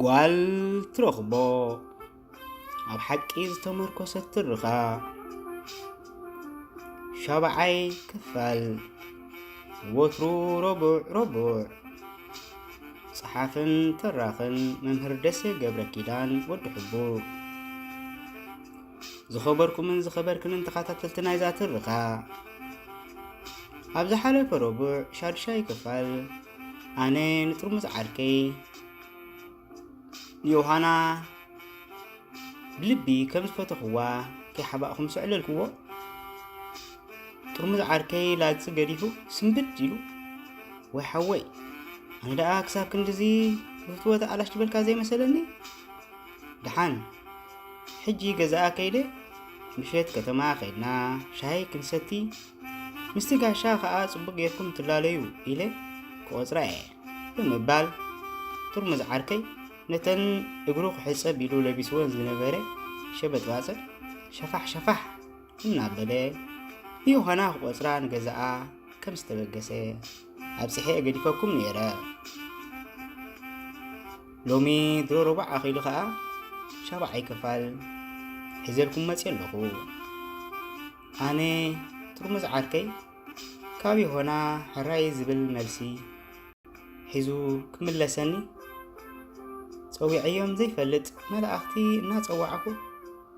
ጓል ትረኽቦ ኣብ ሓቂ ዝተመርኮሰት ትርኻ። ሻብዓይ ክፋል። ወትሩ ረቡዕ ረቡዕ። ጸሓፍን ተራኽን መምህር ደሴ ገብረ ኪዳን ወዲ ሕቡር። ዝኸበርኩምን ዝኸበርክንን ተኸታተልቲ ናይዛ ትርኻ፣ ኣብ ዝሓለፈ ረቡዕ ሻዱሻይ ክፋል ኣነ ንጥርሙዝ ዓርከይ ዮሃና ብልቢ ከም ዝፈተኽዋ ከይሓባእኹም ዘዕለልክዎ፣ ጥርሙዝ ዓርከይ ላግጺ ገዲፉ ስንብድ ኢሉ፣ "ወይ ሓወይ፣ ኣነ ደኣ ክሳብ ክንድዚ ብፍትወት ኣላሽ ዝበልካ ዘይመሰለኒ። ደሓን፣ ሕጂ ገዛኣ ከይደ ምሸት ከተማ ከይድና ሻሂ ክንሰቲ፣ ምስቲ ጋሻ ኸኣ ጽቡቕ ጌርኩም ትላለዩ" ኢለ ክቖጽራ እየ ብምባል፣ ጥርሙዝ ዓርከይ ነተን እግሩ ክሕጸብ ኢሉ ለቢስወን ዝነበረ ሸበጥባጽዕ ሸፋሕ ሸፋሕ እናበለ ንዮሃና ክቖጽራ ንገዛኣ ከም ዝተበገሰ ኣብጺሐ ገዲፈኩም ነይረ። ሎሚ ድሮ ረቡዕ ኣኺሉ ኸኣ ሻብዓይ ክፋል ሒዘልኩም መጽየ ኣለኹ። ኣነ ጥርሙዝ ዓርከይ ካብ ዮሃና ሕራይ ዝብል መልሲ ሒዙ ክምለሰኒ፣ ጸዊዐዮም ዘይፈልጥ መላእኽቲ እናጸዋዕኩ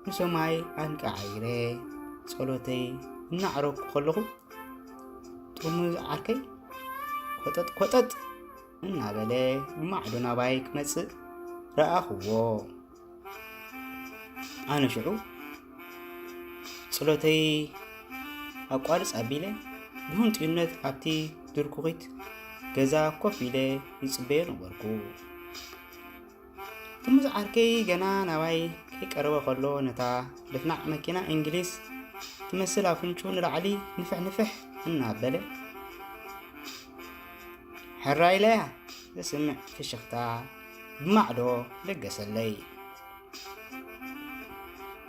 ንሰማይ ኣንቃዓይረ ጸሎተይ እናዕረኩ ከለኹ፣ ጥርሙዝ ዓርከይ ኮጠጥ ኮጠጥ እናበለ ብማዕዶ ናባይ ክመጽእ ረኣኽዎ። ኣነ ሽዑ ጸሎተይ ኣቋርጽ ኣቢለ ብህንጥዩነት ኣብቲ ድርኩኺት ገዛ ኮፍ ኢለ ይጽበዮ ነበርኩ። ጥርሙዝ ዓርከይ ገና ናባይ ከይቀረበ ከሎ፣ ነታ ድፍናዕ መኪና እንግሊዝ ትመስል ኣፍንጭኡ ንላዕሊ ንፍሕ ንፍሕ እናበለ፣ ሕራይ ኢለያ ዘስምዕ ፍሽኽታ ብማዕዶ ለገሰለይ።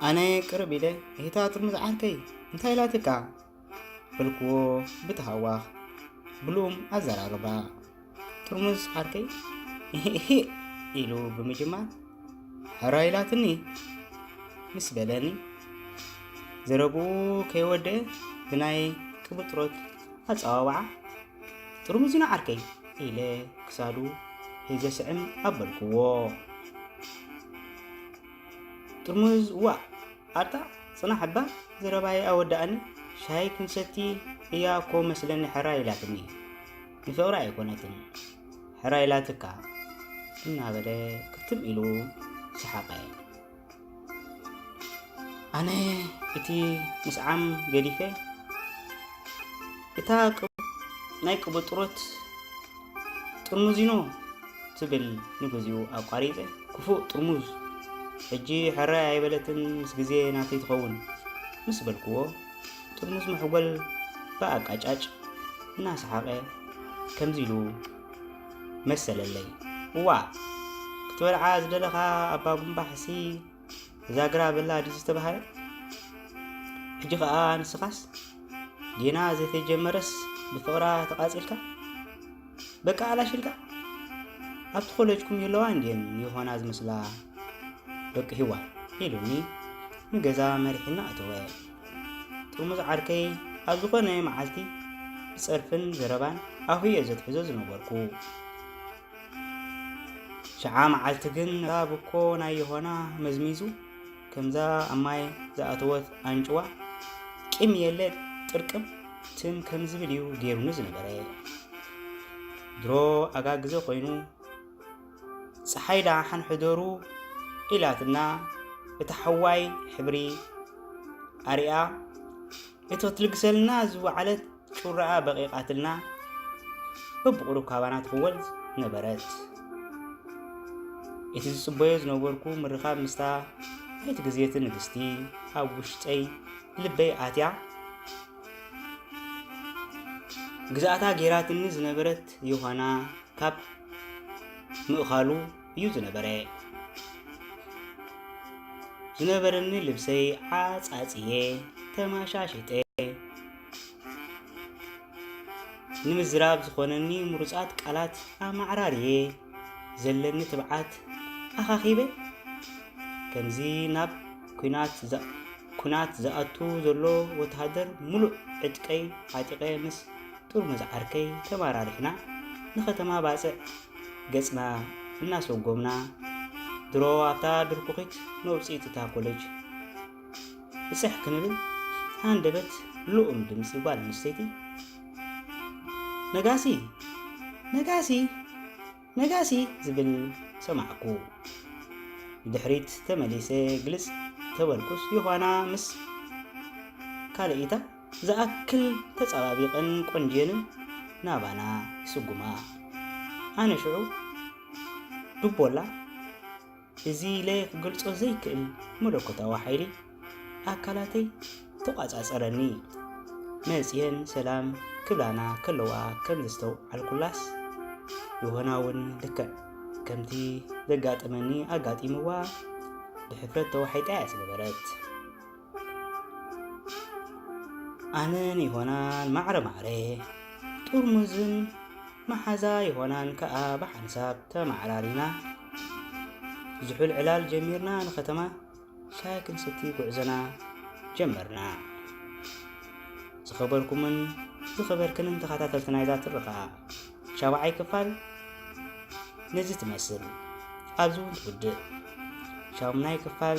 ኣነ ቅርብ ኢለ፣ "እታ ጥርሙዝ ዓርከይ እንታይ ኢላትካ?" በልክዎ ብተሃዋኽ ብልኡም ኣዘራርባ። ጥርሙዝ ዓርከይ "እሂ" ኢሉ ብምጅማር፣ "ሕራይ ኢላትኒ" ምስ በለኒ፣ ዘረብኡ ከይወደአ ብናይ ቅብጥሮት ኣጸዋውዓ፣ "ጥርሙዝ ኢና ዓርከይ" ኢለ ክሳዱ ሒዘ ስዕም ኣበልክዎ። ጥርሙዝ፣ "ዋእ ኣታ ጽናሕ እባ፣ ዘረባይ ኣወድኣኒ፣ ሻሂ ክንሰቲ እያ እኮ መስለኒ ሕራይ ኢላትኒ፣ ንፍቕሪ ኣይኮነትን፣ ሕራይ ኢላትካ" እናበለ ክትም ኢሉ ሰሓቐ። ኣነ እቲ ምስዓም ገዲፈ፣ እታ ቅብ-፣ ናይ ቅብጥሮት ጥርሙዚኖ ትብል ንግዚኡ ኣቋሪጸ፣ "ክፉእ ጥርሙዝ፣ ሕጂ ሕራይ ኣይበለትን፣ ምስ ግዜ ናተይ ትኸውን" ምስ በልክዎ፣ ጥርሙዝ መሕጎል ብኣቃጫጭ እናሰሓቐ ከምዚ ኢሉ መሰለለይ፣ "እዋ፣ ክትበልዓ ዝደለኻ ኣባ ጉምባሕሲ እዛ ግራ በላ ድዩ ዝተባህለ? ሕጂ ኸኣ ንስኻስ ጌና ዘይተጀመረስ ብፍቕራ ተቓጺልካ? በቃ ኣላሽ ኢልካ? ኣብቲ ኮለጅኩም ይህለዋ እንድየን ዮሃና ዝመስላ ደቂ ሂዋ" ኢሉኒ ንገዛ መሪሕና ኣተወ። ጥርሙዝ ዓርከይ ኣብ ዝኾነ መዓልቲ ብጸርፍን ዘረባን ኣፉ እየ ዘትሕዞ ዝነበርኩ። ሽዓ መዓልቲ ግን ነታ ብኮ ናይ ዮሃና መዝሚዙ፣ ከምዛ ኣብ ማይ ዝኣተወት ኣንጭዋ፣ ቂም የለ ጥርቅም ትም ከም ዝብል እዩ ገይሩኒ ዝነበረ። ድሮ ኣጋ ግዜ ኮይኑ፣ "ጸሓይ ደሓን ሕደሩ" ኢላትና፣ እቲ ሓዋይ ሕብሪ ኣሪኣ፣ እቲ ክትልግሰልና ዝወዓለት ጩራኣ በቒቓትልና፣ በብቑሩብ ካባና ትኽወል ነበረት። እቲ ዝጽበዮ ዝነበርኩ ምርኻብ ምስታ ናይቲ ግዜቲ ንግስቲ ኣብ ውሽጠይ ልበይ ኣትያ፣ ግዝኣታ ጌራትኒ ዝነበረት ዮሃና ካብ ምእኻሉ እዩ ዝነበረ። ዝነበረኒ ልብሰይ ዓጻጽየ፣ ተማሻሽጠ፣ ንምዝራብ ዝኾነኒ ምሩጻት ቃላት ኣማዕራርየ፣ ዘለኒ ትብዓት ኣኻኺበ። ከምዚ ናብ ኲናት ዝኣ-፣ ኲናት ዝኣቱ ዘሎ ወተሃደር፣ ሙሉእ ዕጥቀይ ዓጢቐ ምስ ጥርሙዝ ዓርከይ ተመራሪሕና ንኸተማ ባጽዕ ገጽና እናሰጎምና፣ ድሮ ኣብታ ድርኩኺት መውጽኢት እታ ኮሌጅ ብጽሕ ክንብል፣ ሃንደበት ልኡም ድምጺ ጓል ኣንስተይቲ፣ "ነጋሲ! ነጋሲ!" "ነጋሲ!" ዝብል ሰማዕኩ። ንድሕሪት ተመሊሰ ግልጽ ተበልኩስ፣ ዮሃና ምስ ካልኢታ ዝኣክል ተጻባቢቐን ቆንጅየንን ናባና ይስጉማ። ኣነ ሽዑ ድቦላ፣ እዚ ኢለ ክገልጾ ዘይክእል መለኮታዊ ሓይሊ ኣካላተይ ተቋጻጸረኒ። መጽየን ሰላም ክብላና ከለዋ ከም ዘስተውዓልኩላስ፣ ዮሃና እውን ልክዕ ከምቲ ዘጋጠመኒ ኣጋጢምዋ፣ ብሕፍረት ተዋሒጣ እያ ዝነበረት። ኣነን ዮሃናን ማዕረ ማዕረ፣ ጥርሙዝን መሓዛ ዮሃናን ከኣ ብሓንሳብ ተመዓራሪና፣ ዝሑል ዕላል ጀሚርና ንኸተማ ሻሂ ክንሰቲ ጉዕዞና ጀመርና። ዝኸበርኩምን ዝኸበርክንን ተኸታተልቲ ናይዛ ትረኻ፣ ሻብዓይ ክፋል ነዚ ትመስል። ኣብዚ እውን ትውድእ። ሻሙናይ ክፋል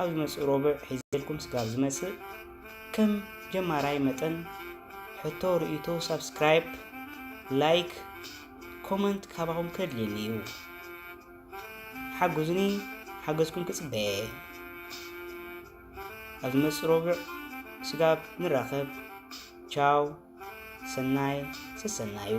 ኣብ ዝመጽእ ረቡዕ ሒዘልኩም ስጋብ ዝመጽእ፣ ከም ጀማራይ መጠን፣ ሕቶ፣ ርእይቶ፣ ሳብስክራይብ፣ ላይክ፣ ኮመንት ካባኹም ከድልየኒ እዩ። ሓግዙኒ፣ ሓገዝኩም ክጽበየ። ኣብ ዝመጽእ ረቡዕ ስጋብ ንራኸብ። ቻው፣ ሰናይ ሰሰናዩ።